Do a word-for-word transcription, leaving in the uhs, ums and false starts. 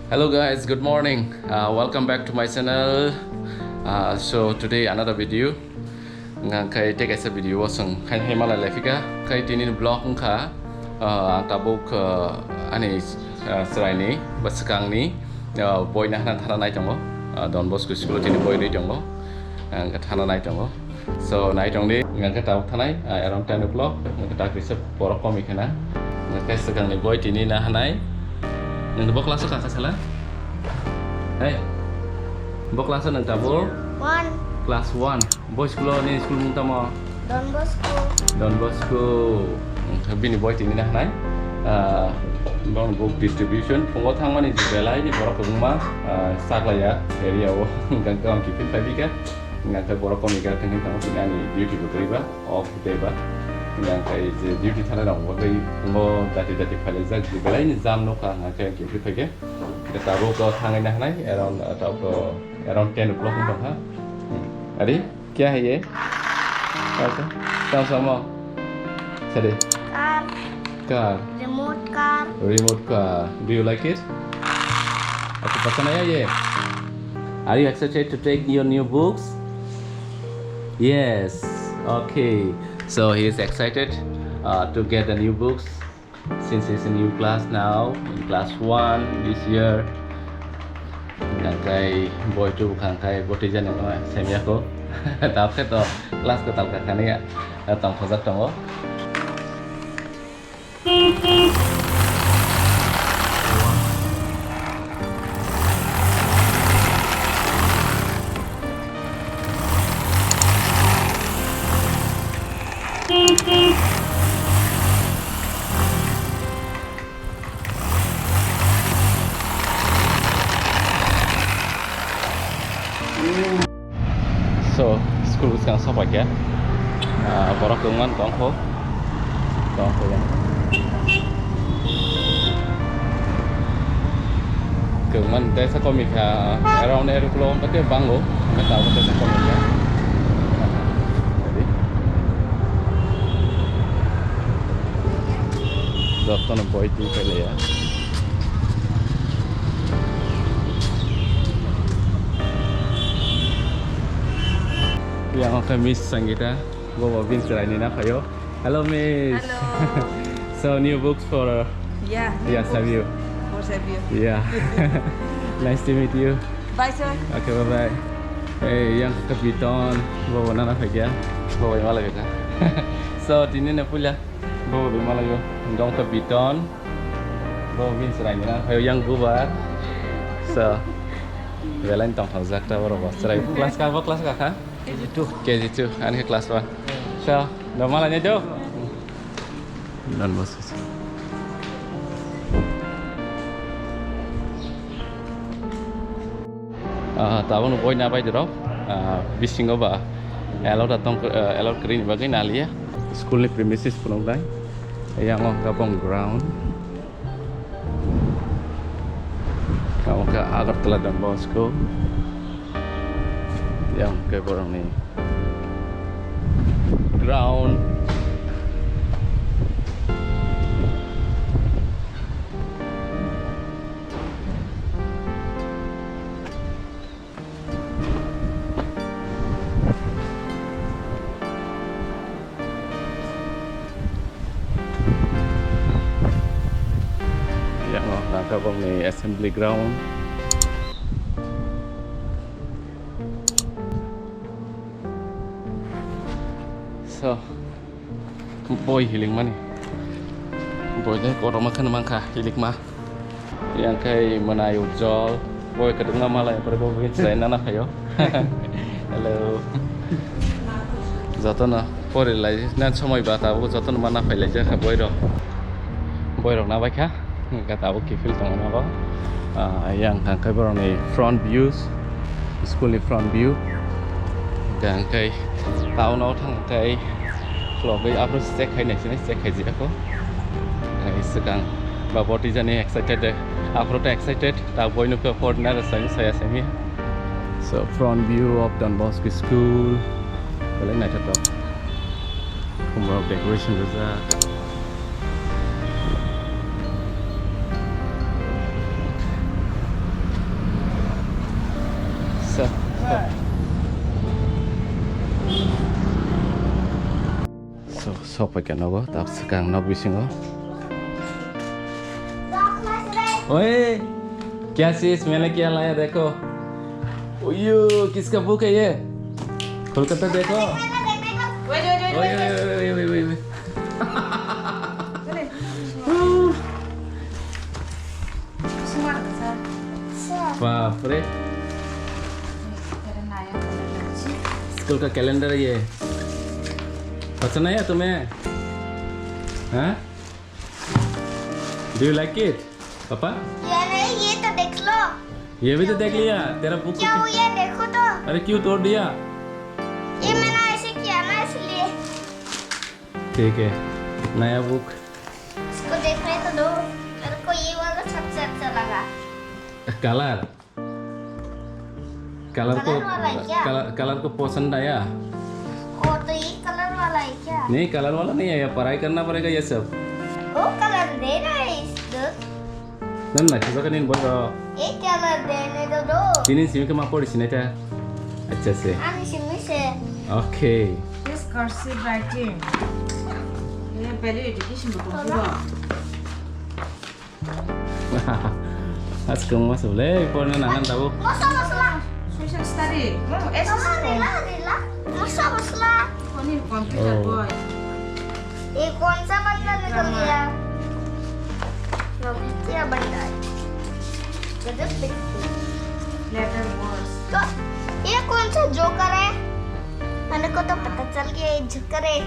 Hello guys, good morning. Uh, welcome back to my channel. Uh, so today another video. Nga khai tei kaisa video o chwng khai hai malai lai phika. Khai tini ni vlog wngkha, uh, ang tabuk, uh, ani, uh, chwraini ba swkangni, uh, boina hana thana nai tongo. Uh, Don Bosco school o tini boi rwi tongo. Ang thana nai tongo. So, nai tong di, nga khe tabuk thanai, ah, around ten o'clock, nga khe tak risa borok komi khena. Nga khe swkangni boi tini na hanai. Nang bo class o kha kha sala? Hey. Bo class o nang tabuk? One. Class one. Bo school o ni school mung tamo? Don Bosco. Don Bosco. Bini boi tini na hanai. Ah, bong book distribution. Phungo thangmani je belai ni borok kwbangma, ah, saklaiya area o. Hingkha khe ang kiphil phai bikha. Hingkha khe borok komi kha, tini tamo tini ani duty bo kwrwi ba, off day ba. Hingkha khe je duty thanai rok bo tei bo dati dati phailaijak, je belai ni jam nukha, hingkha khe ang kiphil phaikhe. Khe tabuk o thangwi na hanai, around, uh, tabuk o around ten o'clock wng tongkha. Hmm. Ari, kya hai ye? Kya hai? Tamo samo? Sadi. Car. Car. Remote car. Remote car. Do you like it? Aapko pasand aaya ye? Are you excited to take your new books? Yes. Okay. So he is excited, uh, to get the new books since he's in new class now, in class one this year. Hingkha khe boi tu bwkha khe botwi jani no semya ko. Tabuk khe to class kwtal kha khani ya, tongthokjak tongo. So, school bwskang sopaikha. Ah, borok kwbangma tongkho. Tongkho ya. Kwbangma tei sa komikha, around eight o'clock hwnkhe bango. Hwnkhe tabuk tei sa komikha. Jotono boi twi pailaiya. Yang khe Miss Sangita, bobo bini chwraini na phaio. Hello, Miss. Hello. So, new books for, uh, Yeah, new yeah, books Savio. For Savio. Yeah. Nice to meet you. Bye, sir. Okay, bye bye. Hey, yang khe Biton, bobo nana phaikha. Bobo malai phaikha. So, tini na puila. Bo bini malaio, dong khe Biton. Bo bini chwraini na phaio yang bubar. So, belai tongthokjak ta borok bo chwrai. Class ka, bo class ka kha? K G two. K G two, ani khe class one. So, no malainai do? Don Bosco. Ah, tabukno boina bai dirok, ah, bisingo ba allowed tong, ah, allowed kwrwini bagwi naliya. School ni premises phunuknai. Yang o kabong ground. Abo khe Agartala Don Bosco. Yang khe borokni ground. Yang o nangkha bongni assembly ground. So, boi hilikmani. Boi le kotorma kheno mankha hilikma. Yang khai mwnai ujol. Boi kwdwkma malai pore bo bini chwrai nana phaio. Hello. Jotono pori lai nan somoi ba tabuk jotono mana phai lai jakha boi rok. Boi rok na bai kha. Hwnkhe tabuk kiphil tongo nogo. Ah, yang hwnkhe borokni front views, school ni front view. Hwnkhe ang khe town o thang khe khulogwi aphuru check khai nai sini, check khai jia kho. Ai swkang ba boti jani excited de. Aphuru to excited, ta boino khe hor na rwsai saya simi. So front view of Don Bosco School. Belai naithotok. Khumrok decoration rijak. Paikha nogo, tak swkang nok bisingo. ओए, क्या चीज, मैंने क्या लाया, देखो। ओयो, किसका बुक है ये? खोल कर तो देखो। Wait, wait, wait, ओए, wait, ओए, wait। ओए, ओए, ओए, ओए, ओए। बाप रे। तेरा नया कैलेंडर। स्कूल का कैलेंडर है ये। पसंद आया तुम्हें? हाँ? Do you like it, पापा? ये नहीं, ये तो देख लो। ये भी तो देख लिया, तेरा बुक क्या को हुआ, देखो तो। अरे क्यों तोड़ दिया? ये मैंने ऐसे किया ना, इसलिए। ठीक है, नया बुक। इसको देखने तो दो, मेरे को ये वाला सबसे अच्छा लगा। कलर? कलर को, कलर वाला है क्या? कलर, कलर को पसंद आया? ओ, तो ये कलर वाला है क्या? नहीं, कलर वाला नहीं है, पढ़ाई करना पड़ेगा ये सब। वो कलर दे रहा है इस दो। Nang na khiba khe nini boy rok. Ek khe alar de ne do do. Tini simi khe ma pori sinai ta. Acha se. Ani simi se. Okay. This cursive writing. Ye value education bo tong bo. Askung mas bole porna nangan tabo. Masla masla. Social study. Mo, S S. Masla rila rila. Masla masla. Koni computer boy. ये कौन सा बंडल निकल गया? क्या बंडल? गजब big. Letter box. तो ये कौन सा जोकर है? मैंने को तो पता चल गया ये जोकर है।